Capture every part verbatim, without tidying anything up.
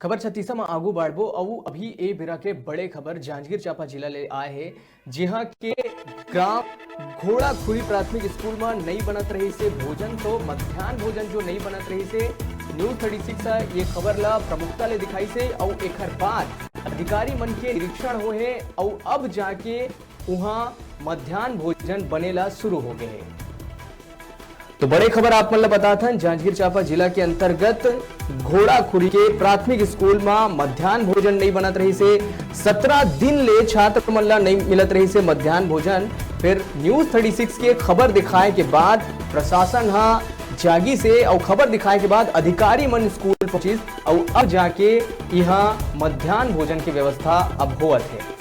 खबर छत्तीसा म आगू बढ़बो अउ अभी ए बेरा के बड़े खबर जांजगीर चांपा जिला ले आए हे, जिहां के ग्राम घोड़ाखुरी प्राथमिक स्कूल म नई बनत रहिस हे भोजन, तो मध्यान्ह भोजन जो नई बनत रहिस हे, News Thirty Six ह ये खबर ला प्रमुखता ले दिखाइस हे अउ एखर बाद अधिकारी मन के निरीक्षण होए हे अउ अब जाके उहां मध्यान्ह भोजन बने ला शुरू हो गए हे। तो बड़े खबर आप मन ल बताथन, जांजगीर चांपा जिला के अंतर्गत घोड़ाखुरी के प्राथमिक स्कूल म मध्यान्ह भोजन नई बनत रहिस हे। सत्रह दिन ले छात्र मन ल नई मिलत रहिस हे मध्यान्ह भोजन। फिर News Thirty Six के खबर दिखाए के बाद प्रशासन ह जागिस हे अउ खबर दिखाए के बाद अधिकारी मन स्कूल पहुंचिस अउ अब जाके इहां मध्यान्ह भोजन के व्यवस्था अब होवत हे।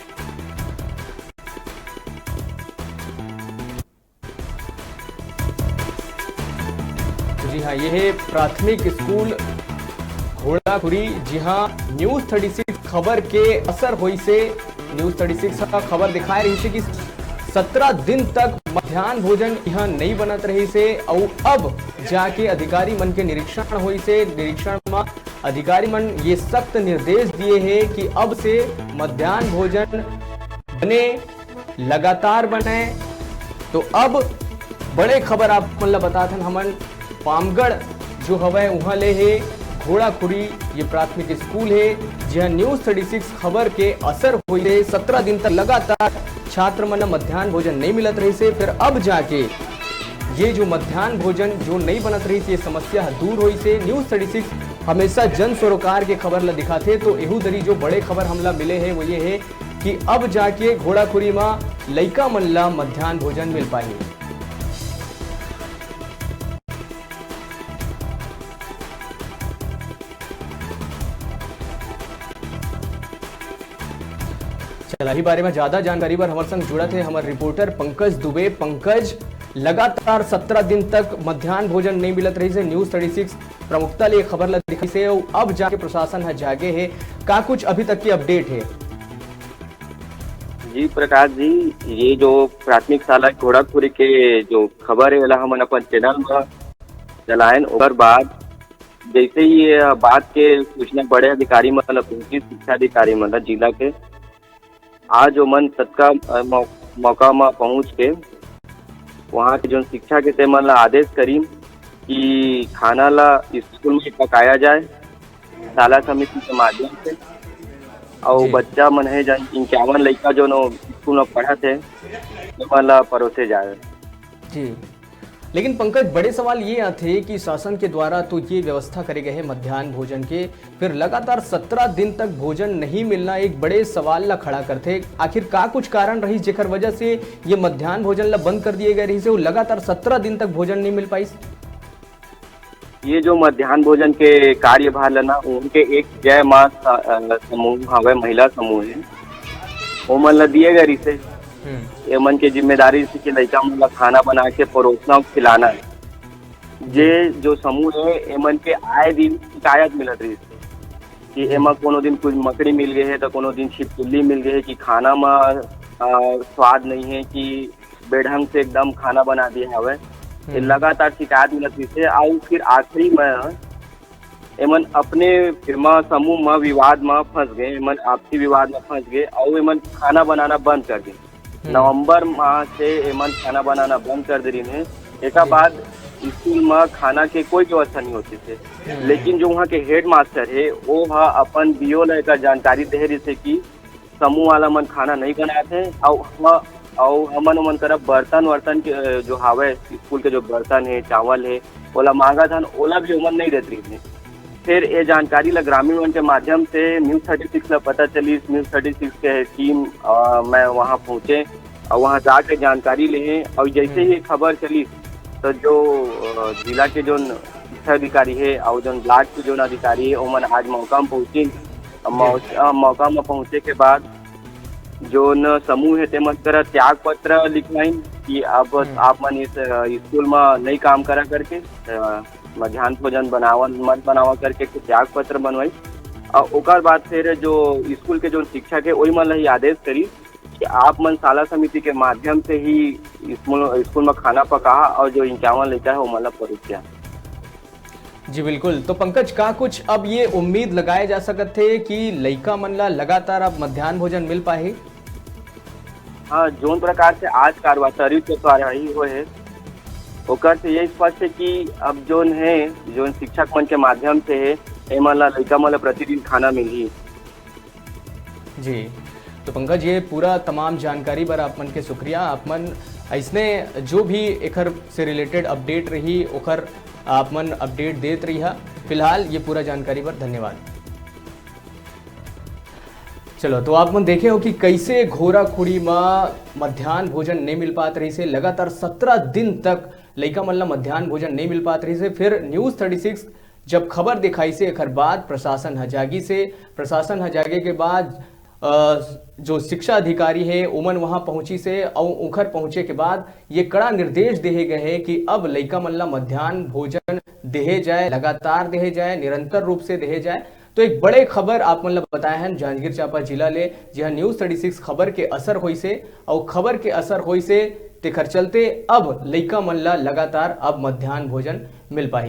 जी हाँ, ये हे प्राथमिक स्कूल घोड़ाखुरी, जिहाँ News Thirty Six खबर के असर होइस हे। News Thirty Six ह खबर दिखाए रहिस हे कि सत्रह दिन तक मध्यान्ह भोजन इहाँ नई बनत रहिस हे, अउ अब जाके अधिकारी मन के निरीक्षण होइस हे। निरीक्षण म अधिकारी मन ये सख्त निर्देश दिए हे कि अब से मध्यान्ह भोजन बने लगातार बनय। तो अब बड़े खबर आप मन ल बताथन हमन, पामगढ़ जो हवय उहाँ ले हे घोड़ाखुरी ये प्राथमिक स्कूल हे, जिहाँ News Thirty Six खबर के असर होइस हे। सत्रह दिन तक लगातार छात्र मन ल मध्यान्ह भोजन नई मिलत रहिस हे, फिर अब जाके ये जो मध्यान्ह भोजन जो नई बनत रहिस, ये समस्या ह दूर होइस हे। News Thirty Six हमेशा जन सरोकार के खबर ल दिखाथे, तो एहू दरी जो बड़े खबर हमला मिले हे वो ये हे कि अब जाके घोड़ाखुरी म लइका मन ल मध्यान्ह भोजन मिल पाही। चला, इही बारे में ज्यादा जानकारी बर हमर संग जुड़त हे हमर रिपोर्टर पंकज दुबे। पंकज, लगातार सत्रह दिन तक मध्यान्ह भोजन नई मिलत रहिस हे। News Thirty Six प्रमुखता ले खबर ल दिखाइस हे, अउ अब जाके प्रशासन ह जागे हे। का कुछ अभी तक के अपडेट हे? जी प्रकाश जी, ये जो प्राथमिक शाला घोड़ाखुरी के जो खबर हे, एला हमन अपन चैनल म चलायन, ओकर बाद जैसे ही ये बात के सूचना बड़े अधिकारी मन ल पहुंची, शिक्षा अधिकारी मन ल जिला के, आज ओमन तत्का-, अ, मौ-, मौका म पहुंच के वहां के जोन शिक्षक हे, ते मन ल आदेश करीन कि खाना ल स्कूल में पकाया जाए, शाला समिति के माध्यम से। अउ जी। बच्चा मन हे, जन इक्यावन लइका जोन स्कूल में पढ़त हे, ओमन ल परोसे जाए। जी, लेकिन पंकज, बड़े सवाल ये आथे कि शासन के द्वारा तो ये व्यवस्था करे गए हे मध्यान्ह भोजन के, फिर लगातार सत्रह दिन तक भोजन नहीं मिलना एक बड़े सवाल ला खड़ा करथे। आखिर का कुछ कारण रहिस, जेकर वजह से ये मध्यान्ह भोजन ला बंद कर दिए गए रहिस हे, वो लगातार सत्रह दिन तक भोजन नहीं मिल पाइस? ये जो मध्यान्ह भोजन के कार्यभार ला ना, उनके एक जय माँ स-, अ, समूह हवय, महिला समूह हे, ओमन ला दिए गए रहिस हे। हम्म। एमन के जिम्मेदारी रहिस हे कि लइका मन ला खाना बना के परोसना अउ खिलाना हे। जे जो समूह हे, एमन के आए दिन शिकायत मिलत रहिस हे कि हम्म। एमा कोनो दिन कुछ मकड़ी मिल गए हे, त कोनो दिन छिपकली मिल गए हे कि खाना म, अ, स्वाद नहीं हे कि बेढंग से एकदम खाना बना दिए हवय। ये हम्म। लगातार शिकायत मिलत रहिस हे, अउ फिर आखिरी म एमन अपने म समूह म विवाद म फंस गए, एमन आपसी विवाद म फंस गए, अउ एमन खाना बनाना बंद कर दिन। हम्म। नवंबर माह से एमन खाना बनाना बंद कर दे रहिन हे। एकर जी। बाद स्कूल म खाना के कोई व्यवस्था नहीं होती थे, हम्म। लेकिन जो वहाँ के हेडमास्टर हे, वो ह अपन बीओ ला एकर जानकारी दे रहिस हे कि समूह वाला मन खाना नहीं बनात हे, अउ हम, अउ हमन ओमन करा बर्तन वर्तन के, अ, जो हावय, स्कूल के जो बर्तन हे, चावल हे, ओला मांगत हन, ओला भी ओमन नहीं देत रहिस हे। फिर ये जानकारी ला ग्रामीण मन के माध्यम से News Thirty Six ला पता चलिस। News Thirty Six के टीम, अ, मैं वहाँ पहुँचे अउ वहाँ जाके जानकारी लेहे, अउ जैसे ही हम्म। ये खबर चलिस, तो जो, अ, जिला के जोन शिक्षा अधिकारी हे अउ जोन ब्लॉक के जोन अधिकारी हे, ओमन आज मौका म पहुँचिन। मौ-, जी। अ, मौका म पहुँचे के बाद जोन समूह हे, तेमन करा त्याग पत्र लिखवाइन कि अब हम्म। आप मन इस, अ, स्कूल म नई काम करा करके, अ, मध्यान्ह भोजन बनावन, मत बनावा करके एक त्याग पत्र बनवाई। अउ ओकर बाद फिर जो स्कूल के जोन शिक्षक हे, ओही मन ल ही आदेश करी कि आप मन शाला समिति के माध्यम से ही स्कूल, स्कूल म खाना पकाहा अउ जो इक्यावन लइका हे, ओमन ल परोसिया। जी बिल्कुल। तो पंकज, का कुछ अब ये उम्मीद लगाए जा सकत हे कि लइका मन ला लगातार अब मध्यान्ह भोजन मिल पाही? हाँ, जोन प्रकार से आज कारवा-, सर्विस के कार्यवाही होए हे, ओकर से ये स्पष्ट है कि अब जोन है, जोन शिक्षक मन के माध्यम से है, एमन ला लइका मन ला प्रतिदिन खाना मिलही। जी, तो पंकज, ये पूरा तमाम जानकारी बर आप मन के शुक्रिया। आप मन ऐसने जो भी एखर से रिलेटेड अपडेट रही, ओखर आप मन अपडेट देत रहिहा। फिलहाल ये पूरा जानकारी बर धन्यवाद। चलो, तो आप मन देखे हो कि कैसे घोरा खुड़ी म मध्यान्ह भोजन नहीं मिल पात रही से, लगातार सत्रह दिन तक लइका मन ला मध्यान्ह भोजन नहीं मिल पात रही से। फिर न्यूज थर्टी सिक्स जब खबर दिखाई से, एखर बाद प्रशासन ह जागी से, प्रशासन ह जागे के बाद अ, जो शिक्षा अधिकारी है, ओमन वहां पहुंची से, अउ उखर पहुंचे के बाद ये कड़ा निर्देश देहे गए है कि अब लइका मन ला मध्यान्ह भोजन देहे जाए, लगातार देहे जाए, निरंतर रूप से देहे जाए। तो एक बड़े खबर आप मन ला बताए हैं जांजगीर चांपा जिला ले, जिहां न्यूज थर्टी सिक्स खबर के असर होई से, अउ खबर के असर होई से, तेखर चलते अब लइका मन ला लगातार अब मध्यान्ह भोजन मिल पाही।